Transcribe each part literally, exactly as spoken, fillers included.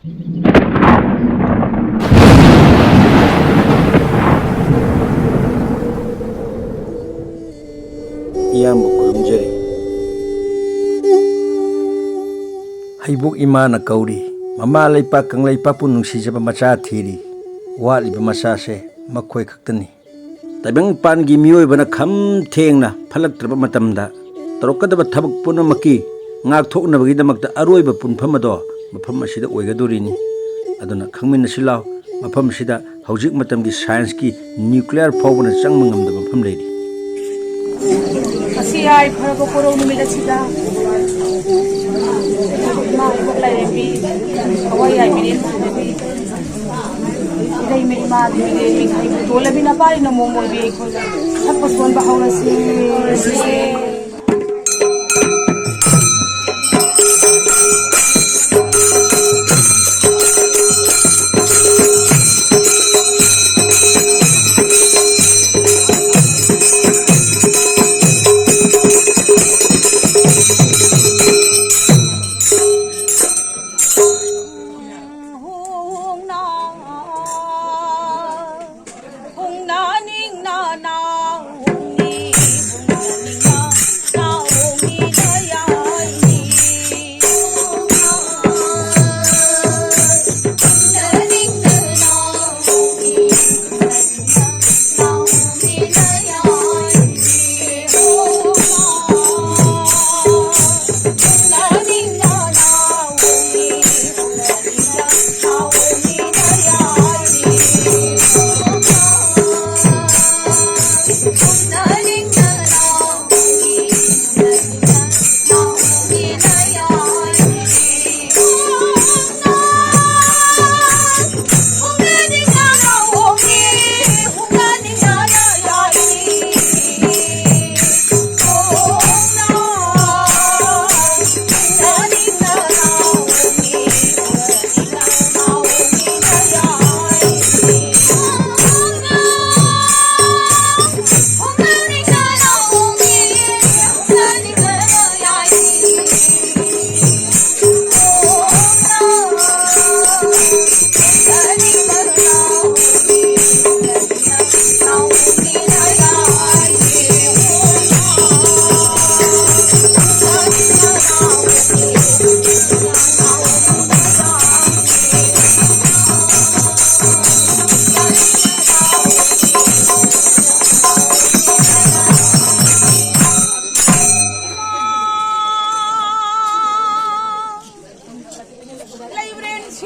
ꯏꯌꯥꯝꯕ ꯈꯨꯔꯨꯝꯖꯔꯤ꯫ ꯍꯩꯕꯣꯛ ꯏꯃꯥꯅ ꯀꯧꯔꯤ꯫ ꯃꯃꯥ ꯂꯩꯄꯥꯛ ꯀꯪꯂꯩꯄꯥꯛꯄꯨ ꯅꯨꯡꯁꯤꯖꯕ ꯃꯆꯥ ꯊꯤꯔꯤ꯫ ꯋꯥꯠꯂꯤꯕ ꯃꯆꯥꯁꯦ ꯃꯈꯣꯏ ꯈꯛꯇꯅꯤ꯫ ꯇꯥꯏꯕꯪꯄꯥꯟꯒꯤ ꯃꯤꯑꯣꯏꯕꯅ ꯈꯝ ꯊꯦꯡꯅ ꯐꯠꯂꯛꯇ꯭ꯔꯕ ꯃꯇꯝꯗ ꯇꯧꯔꯛꯀꯗꯕ ꯊꯕꯛ ꯄꯨꯝꯅꯃꯛꯀꯤ ꯉꯥꯛꯊꯣꯛꯅꯕꯒꯤꯗꯃꯛꯇ ꯑꯔꯣꯏꯕ ꯄꯨꯟꯐꯝ ꯑꯗꯣ ꯃꯐꯝ ꯑꯁꯤꯗ ꯑꯣꯏꯒꯗꯣꯔꯤꯅꯤ꯫ ꯑꯗꯨꯅ ꯈꯪꯃꯤꯟꯅꯁꯤ ꯂꯥꯎ, ꯃꯐꯝꯁꯤꯗ ꯍꯧꯖꯤꯛ ꯃꯇꯝꯒꯤ ꯁꯥꯏꯟꯁꯀꯤ ꯅ꯭ꯌꯨꯀ꯭ꯂꯤꯌꯔ ꯐꯥꯎꯕꯅ ꯆꯪꯕ ꯉꯝꯗꯕ ꯃꯐꯝ ꯂꯩꯔꯤ꯫ ꯉꯁꯤ ꯌꯥꯏꯐꯔꯕ ꯀꯣꯔꯧ ꯅꯨꯃꯤꯠ ꯑꯁꯤꯗ ꯏꯃꯥ ꯏꯕꯣꯛ ꯂꯥꯏꯔꯦꯝꯕꯤ, ꯊꯋꯥꯏ ꯌꯥꯏꯕꯤꯔꯦꯟ ꯏꯔꯩꯃ ꯏꯃꯥꯒꯤ ꯃꯤꯔꯦꯜ ꯃꯤꯈꯥꯏ ꯇꯣꯜꯂꯕꯤ ꯅꯄꯥꯔꯤ ꯅꯃꯣꯝ ꯑꯣꯏꯕꯤ ꯑꯩꯈꯣꯏꯅ ꯊꯛꯄ ꯁꯣꯟꯕ ꯍꯧꯔꯁꯤ꯫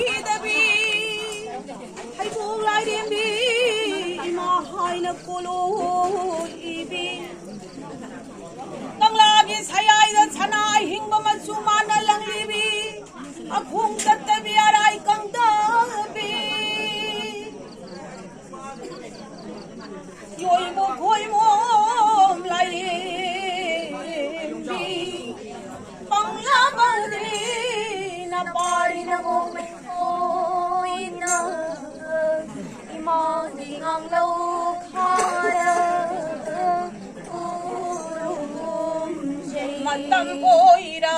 ꯄꯤꯗꯕꯤ, ꯍꯩꯕꯣꯡ ꯂꯥꯏꯔꯦꯝꯕꯤ, ꯏꯃꯥ ꯍꯥꯏꯅ ꯀꯣꯂꯣꯝ ꯏꯕꯤ, ꯀꯪꯂꯥꯒꯤ ꯁꯌꯥꯏꯗ ꯁꯅꯥ ꯑꯍꯤꯡꯕ ꯃꯆꯨ ꯃꯥꯅ ꯂꯪꯂꯤꯕꯤ, ꯑꯈꯣꯡ ꯆꯠꯇꯕꯤ ꯑꯔꯥꯏ ꯀꯪꯗꯕꯤ, ꯌꯣꯏꯃꯣ ꯈꯣꯏꯃꯣꯝ ꯂꯥꯏꯔꯦꯝꯕꯤ, ꯄꯪꯂꯥꯕꯗꯤ ꯅꯄꯥꯔꯤ ꯅꯃꯣꯝ ꯃꯩꯈꯣꯏꯅ, ꯏꯃꯥꯒꯤ ꯉꯥꯡꯂꯧ ꯈꯥꯔ ꯈꯨꯔꯨꯝꯖꯩ꯫ ꯃꯇꯝ ꯑꯣꯏꯔꯦ꯫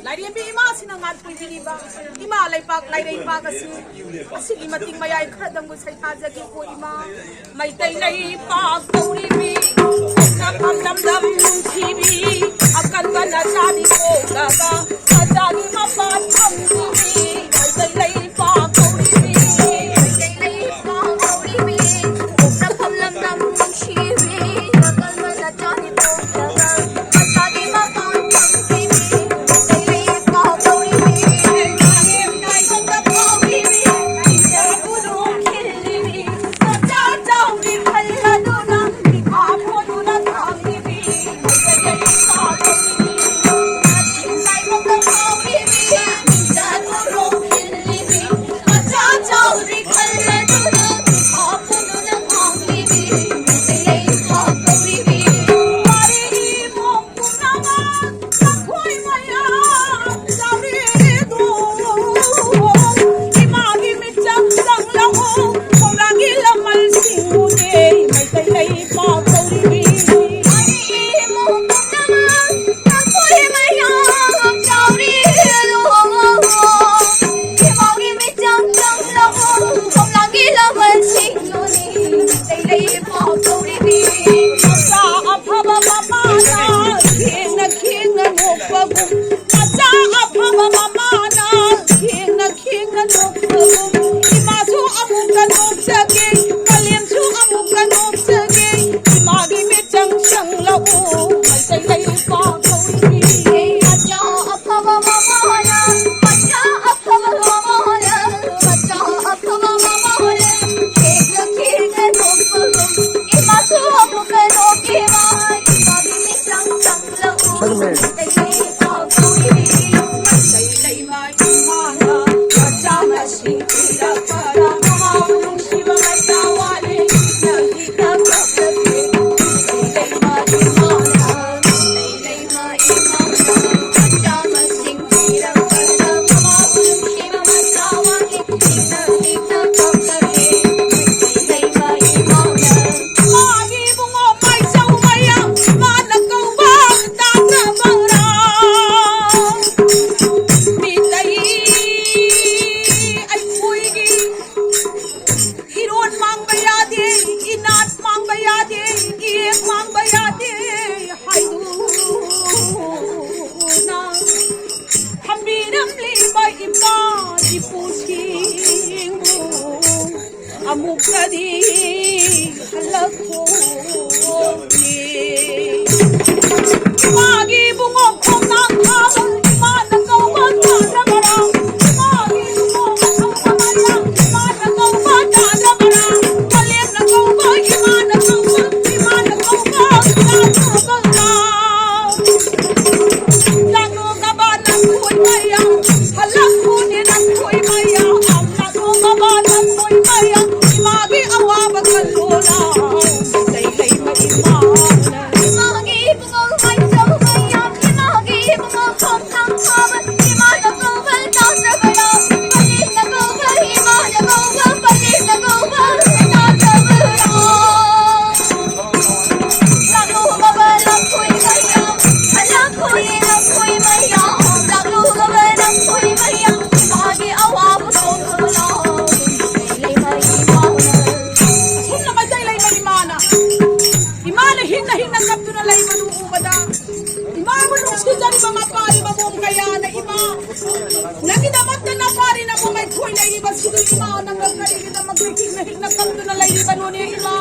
ꯂꯥꯏꯔꯦꯝꯕꯤ ꯏꯃꯥꯁꯤꯅ ꯉꯥꯛꯄꯤꯔꯤꯕ ꯏꯃꯥ ꯂꯩꯄꯥꯛ ꯂꯥꯏꯔꯩꯄꯥꯛ ꯑꯁꯤ ꯑꯁꯤꯒꯤ ꯃꯇꯤꯛ ꯃꯌꯥꯏ ꯈꯔꯗꯪꯕꯨ ꯁꯩꯊꯥꯖꯒꯦꯀꯣ ꯏꯃꯥ꯫ ꯃꯩꯇꯩ ꯂꯩꯄꯥꯛ ꯀꯧꯔꯤꯕꯤ ꯅꯐꯝ ꯂꯝꯗꯝ ꯅꯨꯡꯁꯤꯕꯤ ꯑꯀꯟꯕ ꯅꯆꯥꯅꯤ ꯄꯣꯛꯂꯒ ꯃꯆꯥꯒꯤ ꯃꯄꯥꯟ ꯐꯝꯕꯤ ꯃꯩꯇꯩ ꯂꯩꯄꯥꯛ ꯀꯧꯔꯤꯕꯤ꯫ ꯃꯩꯇꯩ ꯂꯩꯄꯥꯛ ꯀꯧꯔꯤꯕꯤ ꯅꯐꯝ ꯂꯝꯗꯝ ꯅꯨꯡꯁꯤꯕꯤ ꯑꯀꯟꯕ ꯅꯆꯥꯅꯤ ꯄꯣꯛꯂꯒ ꯃꯆꯥꯒꯤ ꯃꯄꯥꯟ ꯐꯝꯕꯤ ꯃꯩꯇꯩ ꯂꯩꯄꯥꯛ ꯀꯧꯔꯤꯕꯤ꯫ ꯀꯔꯤ ꯍꯜꯂꯛꯈꯣꯌꯦ꯫ ꯏꯃꯥꯒꯤ ꯏꯕꯨꯡꯉꯣ ꯈꯣꯡꯅꯥꯡ ꯊꯥꯕ ꯏꯃꯥꯅ ꯀꯧꯕ ꯇꯥꯗꯕꯔꯥ? ꯏꯃꯥꯒꯤ ꯏꯕꯨꯡꯉꯣ ꯈꯣꯡꯅꯥꯡ ꯊꯥꯕ ꯏꯃꯥꯅ ꯀꯧꯕ ꯇꯥꯗꯕꯔꯥ? ꯀꯥꯂꯦꯟꯅ ꯀꯧꯕ ꯏꯃꯥꯅ ꯀꯧꯕ ꯏꯃꯥꯅ ꯀꯧꯕ ꯇꯥꯗꯕꯔꯥ? ꯂꯥꯛꯂꯣ ꯕꯕꯥ ꯅꯈꯣꯏ ꯃꯌꯥꯝ, ꯍꯜꯂꯛꯈꯣꯅꯦ ꯅꯈꯣꯏ ꯃꯌꯥꯝ, ꯂꯥꯛꯂꯣ ꯕꯕꯥ ꯅꯈꯣꯏ ꯃꯌꯥꯝ, ꯏꯃꯥꯒꯤ ꯑꯋꯥꯕ ꯀꯜꯂꯣ ꯂꯥꯎ, ꯃꯩꯇꯩ ꯂꯩꯃ ꯏꯃꯥꯅ꯫ ꯏꯃꯥꯒꯤ ꯏꯕꯨꯡꯉꯣ ꯃꯥꯏꯆꯧ ꯃꯌꯥꯝ, ꯏꯃꯥꯒꯤ ꯏꯕꯨꯡꯉꯣ ꯈꯣꯡꯊꯥꯡ ꯐꯥꯕ, ꯏꯃꯥꯅ ꯀꯧꯕ ꯇꯥꯗ꯭ꯔꯕꯔꯥ? ꯄꯂꯦꯝꯅ ꯀꯧꯕ, ꯏꯃꯥꯅ ꯀꯧꯕ, ꯄꯂꯦꯝꯅ ꯀꯧꯕ ꯇꯥꯗ꯭ꯔꯕꯔꯥ? ꯑꯁꯨꯝꯅ ꯃꯩꯇꯩ ꯂꯩꯃ ꯏꯃꯥꯅ, ꯏꯃꯥꯅ ꯍꯤꯡꯅ ꯍꯤꯡꯅ ꯀꯞꯇꯨꯅ ꯂꯩꯕꯗꯨ ꯎꯕꯗ, ꯏꯃꯥꯕꯨ ꯅꯨꯡꯁꯤꯖꯔꯤꯕ ꯃꯄꯥꯔꯤꯕ ꯃꯣꯝ ꯀꯌꯥꯅ ꯏꯃꯥ ꯅꯪꯒꯤꯗꯃꯛꯇ ꯅꯄꯥꯔꯤ ꯅꯄꯨꯡ ꯑꯩꯈꯣꯏ ꯂꯩꯔꯤꯕꯁꯤꯗꯤ ꯏꯃꯥ, ꯅꯪꯅ ꯀꯔꯤꯒꯤꯗꯃꯛꯇ ꯍꯤꯡꯅ ꯍꯤꯡꯅ ꯀꯞꯇꯨꯅ ꯂꯩꯔꯤꯕꯅꯣꯅꯦ ꯏꯃꯥ?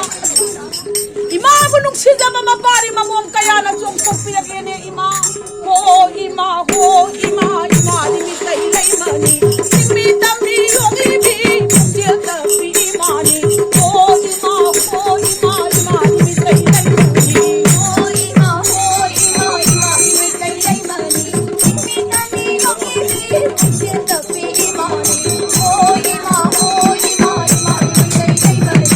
ꯏꯃꯥꯕꯨ ꯅꯨꯡꯁꯤꯖꯕ ꯃꯄꯥꯔꯤ ꯃꯃꯣꯝ ꯀꯌꯥꯅ ꯆꯣꯡꯊꯣꯛꯄꯤꯔꯛꯂꯦꯅꯦ ꯏꯃꯥ꯫ ꯍꯣ ꯏꯃꯥ, ꯍꯣ ꯏꯃꯥ, ꯏꯃꯥꯗꯤ ꯃꯤꯇꯩ ꯂꯩꯃꯅꯤ꯫ ꯆꯤꯡꯃꯤ ꯇꯝꯕꯤ ꯌꯣꯛꯏꯕꯤ ꯄꯨꯛꯆꯦꯜ ꯇꯞꯄꯤ ꯏꯃꯥꯅꯤ꯫ ꯍꯣ ꯏꯃꯥ, ꯍꯣ ꯏꯃꯥ, ꯏꯃꯥꯗꯤ ꯃꯤꯇꯩ ꯂꯩꯃꯅꯤ꯫ ꯍꯣ ꯏꯃꯥ, ꯍꯣ ꯏꯃꯥ, ꯏꯃꯥꯗꯤ ꯃꯤꯇꯩ ꯂꯩꯃꯅꯤ꯫ ꯆꯤꯡꯃꯤ ꯇꯝꯕꯤ ꯌꯣꯛꯏꯕꯤ ꯄꯨꯛꯆꯦꯜ ꯇꯞꯄꯤ ꯏꯃꯥꯅꯤ꯫ ꯍꯣ ꯏꯃꯥ, ꯍꯣ ꯏꯃꯥ, ꯏꯃꯥꯗꯤ ꯃꯤꯇꯩ ꯂꯩꯃꯅꯤ꯫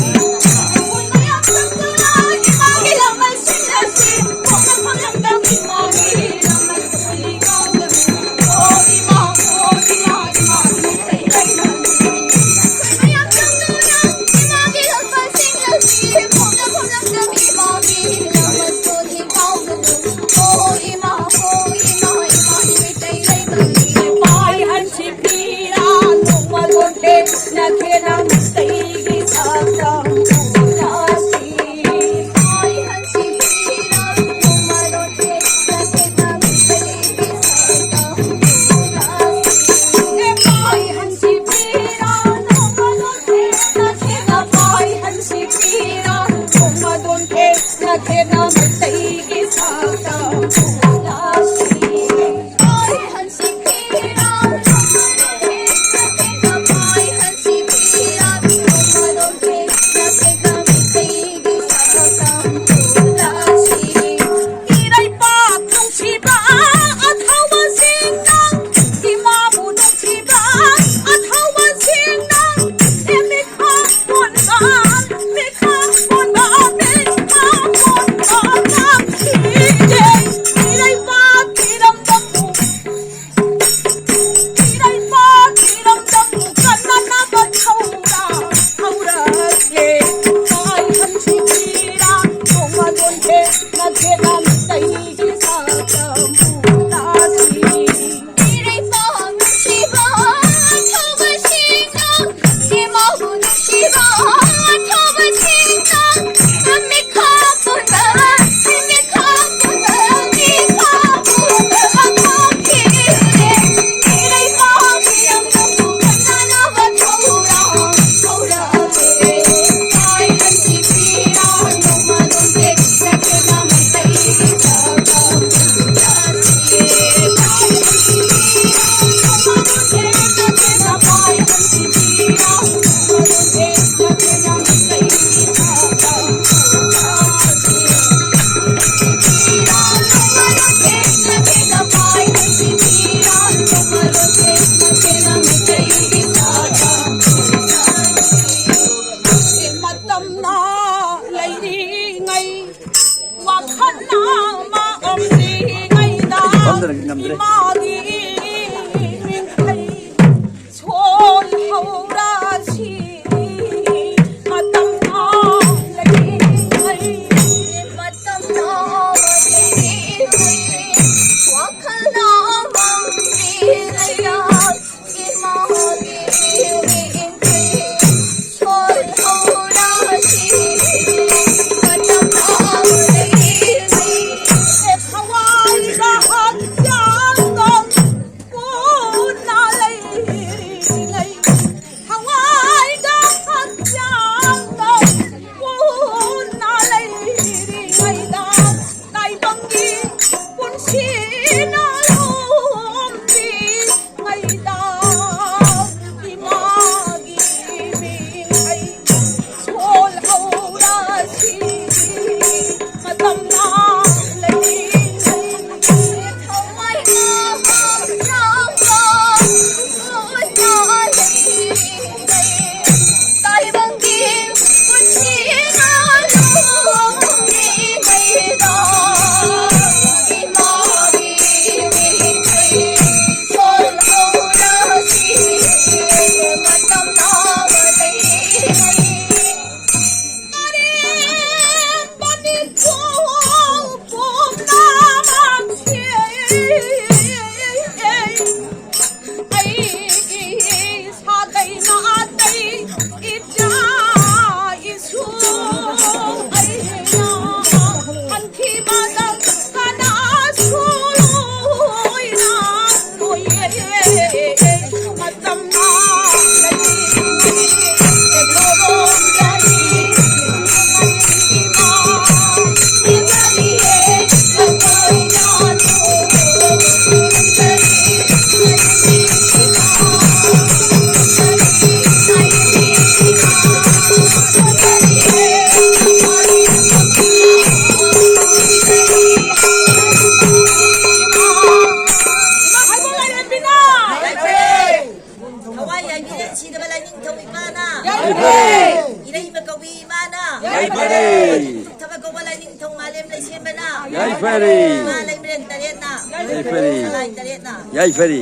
ꯈꯠꯅꯕ ꯑꯃꯗꯤ ꯉꯩꯗ ꯐꯝꯗꯔꯒ ꯉꯝꯗ꯭ꯔꯦ꯫ ꯏꯃꯥꯒꯤ ꯃꯤꯡꯊꯩ ꯁꯣꯜꯍꯧꯔꯁꯤ꯫ ꯃꯇꯝꯅ ꯂꯩꯔꯤꯉꯩ, ꯃꯇꯝꯅ ꯂꯩꯔꯤꯉꯩ, ꯋꯥꯈꯜꯅ ꯃꯪꯂꯤꯉꯩꯗ ꯇꯥꯏꯕꯪꯒꯤ ꯄꯨꯟꯁꯤꯅ ꯂꯧꯕꯤ ꯉꯩꯗ ꯏꯃꯥꯒꯤ ꯃꯤꯡ ꯑꯩ ꯁꯣꯜꯍꯧꯔꯁꯤ꯫ ꯃꯇꯝꯅ ꯂꯩꯔꯤꯉꯩ ꯊꯋꯥꯏꯅ ꯍꯛꯆꯥꯡꯒ ꯄꯨꯟꯅ ꯂꯩꯔꯤꯉꯩ ꯇꯥꯏꯕꯪꯒꯤ ꯄꯨꯟꯁꯤꯅ ꯂꯧꯕꯤ ꯉꯩꯗ ꯏꯃꯥꯒꯤ ꯃꯤꯡ ꯑꯩ ꯊꯋꯥꯏ ꯌꯥꯏꯕꯤꯔꯦ ꯁꯤꯗꯕ ꯂꯥꯏꯅꯤꯡꯊꯧ ꯏꯄꯥꯅ꯫ ꯏꯔꯩꯃ ꯀꯧꯕꯤ ꯏꯃꯥꯅ꯫ ꯊꯕꯛ ꯀꯧꯕ ꯂꯥꯏꯅꯤꯡꯊꯧ ꯃꯥꯂꯦꯝ꯫ ꯂꯩꯁꯦꯝꯕꯅ ꯌꯥꯏꯐꯔꯦ꯫ ꯏꯃꯥ ꯂꯩꯃꯔꯦꯟ ꯇꯔꯦꯠꯅ ꯌꯥꯏꯐꯔꯦ꯫ ꯁꯂꯥꯏ ꯇꯔꯦꯠꯅ ꯌꯥꯏꯐꯔꯦ꯫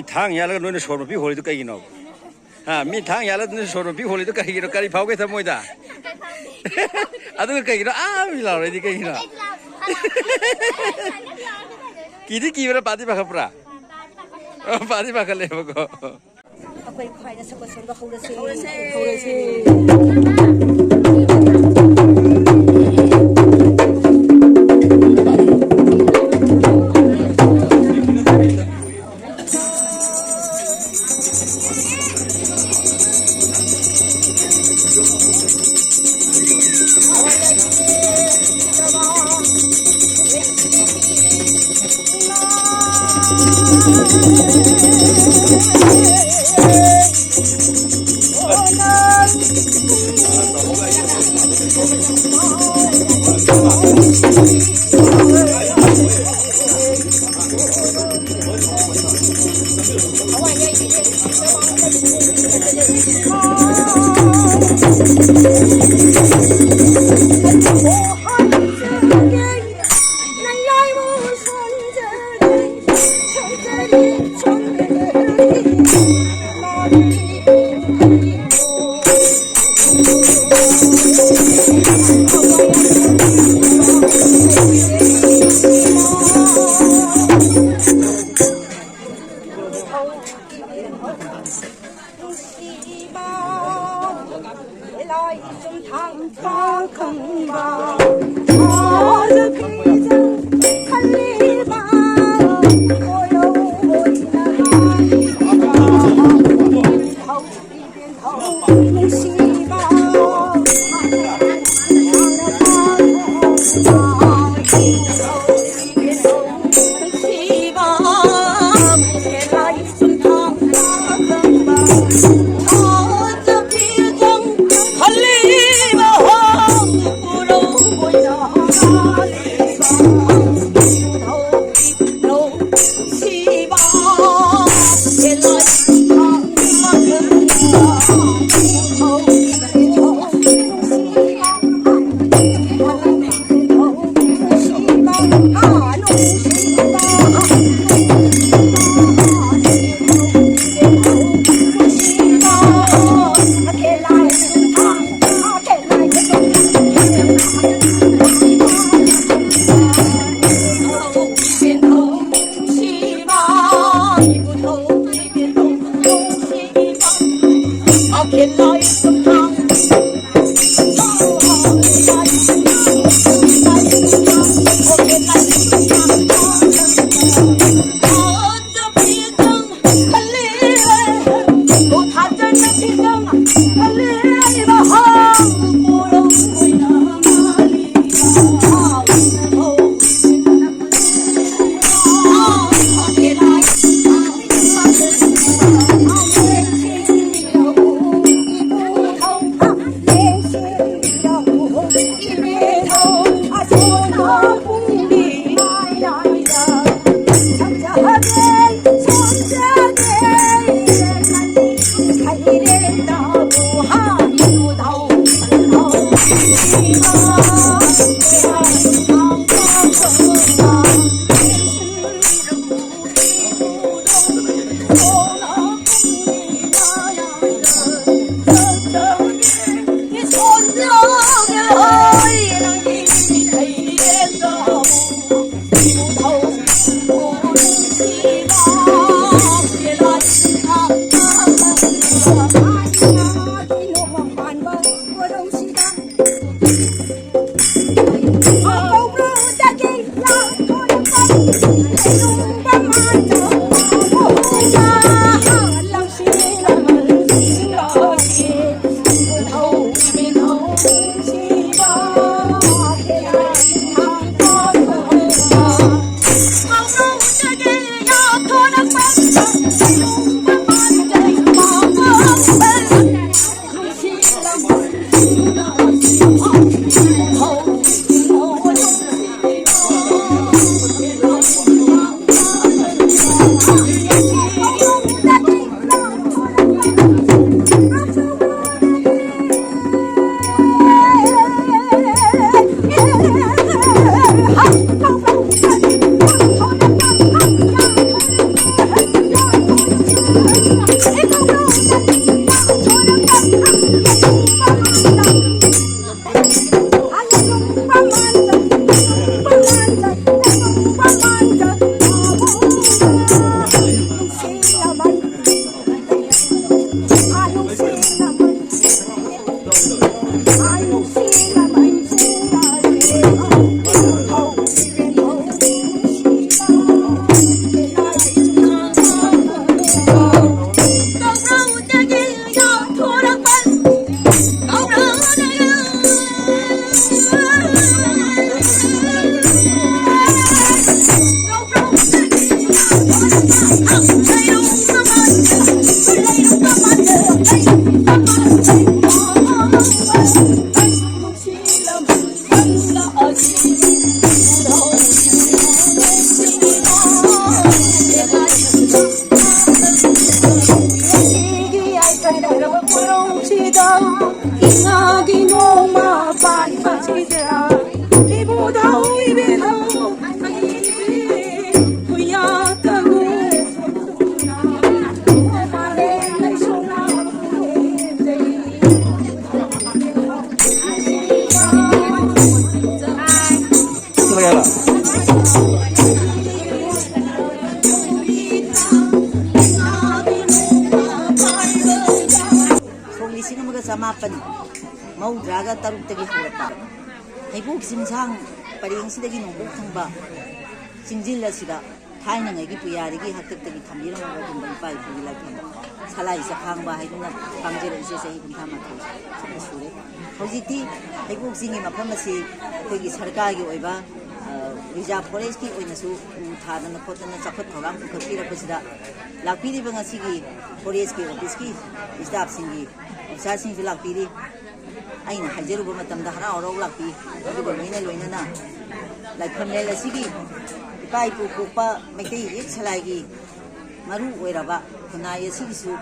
ꯊꯥꯡ ꯌꯥꯜꯂꯒ ꯅꯣꯏꯅ ꯁꯣꯔ ꯃꯄꯤ ꯍꯣꯜꯂꯤꯗꯨ ꯀꯩꯒꯤꯅꯣ? ꯍꯥ, ꯃꯤ ꯊꯥꯡ ꯌꯥꯜꯂꯒ ꯅꯣꯏꯅ ꯁꯣꯔ ꯃꯄꯤ ꯍꯣꯜꯂꯤꯗꯨ ꯀꯩꯒꯤꯅꯣ? ꯀꯔꯤ ꯐꯥꯎꯒꯦ ꯊꯃꯣꯏꯗ? ꯑꯗꯨꯒ ꯀꯩꯒꯤꯅꯣ ꯑꯥ ꯃꯤ ꯂꯥꯎꯔꯗꯤ ꯀꯩꯒꯤꯅꯣ? ꯀꯤꯗꯤ ꯀꯤꯕ꯭ꯔꯥ, ꯄꯥꯗꯤ ꯄꯥꯈꯠꯄ꯭ꯔꯥ? ꯑꯣ, ꯄꯥꯗꯤ ꯄꯥꯈꯠꯂꯦꯕꯀꯣ꯫ ꯑꯩꯈꯣꯏ ꯈ꯭ꯋꯥꯏꯗ ꯁꯛꯄ ꯁꯣꯟꯕ ꯍꯧꯔꯁꯤ꯫ ꯍꯧꯔꯁꯤ꯫ ꯁꯣꯛ ꯂꯤꯁꯤꯡ ꯑꯃꯒ ꯆꯃꯥꯄꯟ ꯃꯧꯗ꯭ꯔꯥꯒ ꯇꯔꯨꯛꯇꯒꯤ ꯍꯧꯔꯛꯄ ꯍꯩꯕꯣꯛ ꯆꯤꯡꯁꯥꯡ ꯄꯔꯦꯡꯁꯤꯗꯒꯤ ꯅꯣꯡꯄꯣꯛ ꯊꯪꯕ ꯆꯤꯡꯖꯤꯜ ꯑꯁꯤꯗ ꯊꯥꯏꯅꯉꯩꯒꯤ ꯄꯨꯌꯥꯔꯤꯒꯤ ꯍꯥꯛꯇꯛꯇꯒꯤ ꯊꯝꯕꯤꯔꯝꯃꯕ ꯑꯗꯨꯒꯨꯝꯕ ꯏꯄꯥ ꯏꯄꯨꯒꯤ ꯂꯥꯏꯐꯝ ꯁꯂꯥꯏ ꯆꯈꯥꯡꯕ ꯍꯥꯏꯗꯨꯅ ꯈꯪꯖꯔꯛꯏꯁꯦ ꯆꯍꯤ ꯀꯨꯟꯊ꯭ꯔꯥ ꯃꯥꯊꯣꯏ ꯁꯨꯝꯅ ꯁꯨꯔꯦ꯫ ꯍꯧꯖꯤꯛꯇꯤ ꯍꯩꯕꯣꯛ ꯆꯤꯡꯒꯤ ꯃꯐꯝ ꯑꯁꯤ ꯑꯩꯈꯣꯏꯒꯤ ꯁꯔꯀꯥꯔꯒꯤ ꯑꯣꯏꯕ, ꯑ, ꯔꯤꯖꯥꯔꯚ ꯐꯣꯔꯦꯁꯀꯤ ꯑꯣꯏꯅꯁꯨ ꯎ ꯊꯥꯗꯅ ꯈꯣꯠꯇꯅ ꯆꯥꯎꯈꯠ ꯊꯧꯔꯥꯡ ꯄꯨꯈꯠꯄꯤꯔꯛꯄꯁꯤꯗ ꯂꯥꯛꯄꯤꯔꯤꯕ ꯉꯁꯤꯒꯤ ꯐꯣꯔꯦꯁꯀꯤ ꯑꯣꯐꯤꯁꯀꯤ ꯁ꯭ꯇꯥꯐꯁꯤꯡꯒꯤ, ꯑꯣꯐꯤꯁꯥꯔꯁꯤꯡꯁꯨ ꯂꯥꯛꯄꯤꯔꯤ꯫ ꯑꯩꯅ ꯍꯥꯏꯖꯔꯨꯕ ꯃꯇꯝꯗ ꯍꯔꯥꯎ ꯍꯔꯥꯎ ꯂꯥꯛꯄꯤ꯫ ꯑꯗꯨꯒ ꯂꯣꯏꯅ ꯂꯣꯏꯅꯅ ꯂꯥꯏꯐꯝꯂꯦꯟ ꯑꯁꯤꯒꯤ ꯏꯄꯥ ꯏꯄꯨ ꯀꯣꯛꯄ ꯃꯩꯇꯩ ꯏꯌꯦꯛ ꯁꯂꯥꯏꯒꯤ ꯃꯔꯨ ꯑꯣꯏꯔꯕ ꯈꯨꯟꯅꯥꯏ ꯑꯁꯤꯒꯤꯁꯨ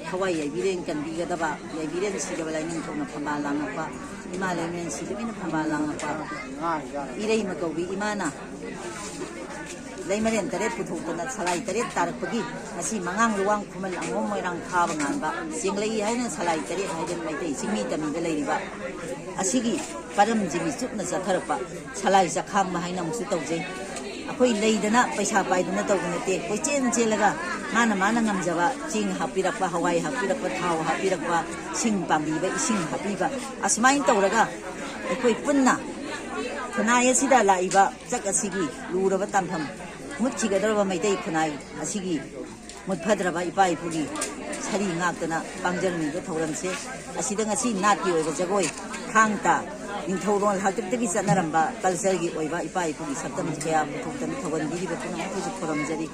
ꯊꯋꯥꯏ ꯌꯥꯏꯕꯤꯔꯦꯟ ꯀꯟꯕꯤꯒꯗꯕ, ꯌꯥꯏꯕꯤꯔꯦꯟ ꯁꯤꯗꯕ ꯂꯥꯏꯅꯤꯡꯊꯧꯅ ꯐꯝꯕꯥꯜ ꯂꯥꯡꯉꯛꯄ, ꯏꯃꯥ ꯂꯩꯃꯔꯦꯟ ꯁꯤꯗꯕꯤꯅ ꯐꯝꯕꯥꯜ ꯂꯥꯡꯉꯛꯄ ꯏꯔꯩꯃ ꯀꯧꯕꯤ ꯏꯃꯥꯅ ꯂꯩꯃꯔꯦꯟ ꯇꯔꯦꯠ ꯄꯨꯊꯣꯛꯇꯅ ꯁꯂꯥꯏ ꯇꯔꯦꯠ ꯇꯥꯔꯛꯄꯒꯤ ꯉꯁꯤ ꯃꯉꯥꯡ ꯂꯨꯋꯥꯡ ꯈꯨꯃꯟ ꯑꯉꯣꯝ ꯃꯣꯏꯔꯥꯡ ꯈꯥꯕ ꯉꯥꯟꯕ ꯆꯦꯡꯂꯩ ꯍꯥꯏꯅ ꯁꯂꯥꯏ ꯇꯔꯦꯠ ꯍꯥꯏꯗꯅ ꯃꯩꯇꯩ ꯆꯤꯡꯃꯤ ꯇꯝꯃꯤꯗ ꯂꯩꯔꯤꯕ ꯑꯁꯤꯒꯤ ꯄꯔꯝꯁꯤꯒꯤ ꯆꯨꯞꯅ ꯆꯠꯊꯔꯛꯄ ꯁꯂꯥꯏ ꯆꯈꯥꯡꯕ ꯍꯥꯏꯅ ꯑꯃꯨꯛꯁꯨ ꯇꯧꯖꯩ꯫ ꯑꯩꯈꯣꯏ ꯂꯩꯗꯅ ꯄꯩꯁꯥ ꯄꯥꯏꯗꯨꯅ ꯇꯧꯕ ꯅꯠꯇꯦ꯫ ꯀꯣꯏꯆꯦꯟ ꯆꯦꯜꯂꯒ ꯃꯥꯅ ꯃꯥꯅ ꯉꯝꯖꯕ ꯆꯦꯡ ꯍꯥꯞꯄꯤꯔꯛꯄ, ꯍꯋꯥꯏ ꯍꯥꯞꯄꯤꯔꯛꯄ, ꯊꯥꯎ ꯍꯥꯞꯄꯤꯔꯛꯄ, ꯁꯤꯡ ꯄꯥꯝꯕꯤꯕ, ꯏꯁꯤꯡ ꯍꯥꯞꯄꯤꯕ, ꯑꯁꯨꯃꯥꯏꯅ ꯇꯧꯔꯒ ꯑꯩꯈꯣꯏ ꯄꯨꯟꯅ ꯈꯨꯟꯅꯥꯏ ꯑꯁꯤꯗ ꯂꯥꯛꯏꯕ ꯆꯥꯛ ꯑꯁꯤꯒꯤ ꯂꯨꯔꯕ ꯇꯥꯟꯐꯝ, ꯃꯨꯠꯈꯤꯒꯗꯧꯔꯕ ꯃꯩꯇꯩ ꯈꯨꯟꯅꯥꯏ ꯑꯁꯤꯒꯤ ꯃꯨꯠꯐꯗ꯭ꯔꯕ ꯏꯄꯥ ꯏꯄꯨꯒꯤ ꯁꯔꯤ ꯉꯥꯛꯇꯅ ꯄꯥꯡꯖꯔꯝꯃꯤꯕ ꯊꯧꯔꯝꯁꯦ ꯑꯁꯤꯗ ꯉꯁꯤ ꯅꯥꯠꯀꯤ ꯑꯣꯏꯕ ꯖꯒꯣꯏ, ꯊꯥꯡ ꯇꯥ, ꯅꯤꯡꯊꯧꯔꯣꯜ ꯍꯥꯛꯇꯛꯇꯒꯤ ꯆꯠꯅꯔꯝꯕ ꯀꯜꯆꯔꯒꯤ ꯑꯣꯏꯕ ꯏꯄꯥ ꯏꯄꯨꯒꯤ ꯁꯛꯇꯝ ꯀꯌꯥ ꯄꯨꯊꯣꯛꯇꯅ ꯊꯧꯒꯟꯕꯤꯔꯤꯕ ꯄꯨꯝꯅꯃꯛꯄꯨꯁꯨ ꯈꯨꯔꯨꯝꯖꯔꯤ꯫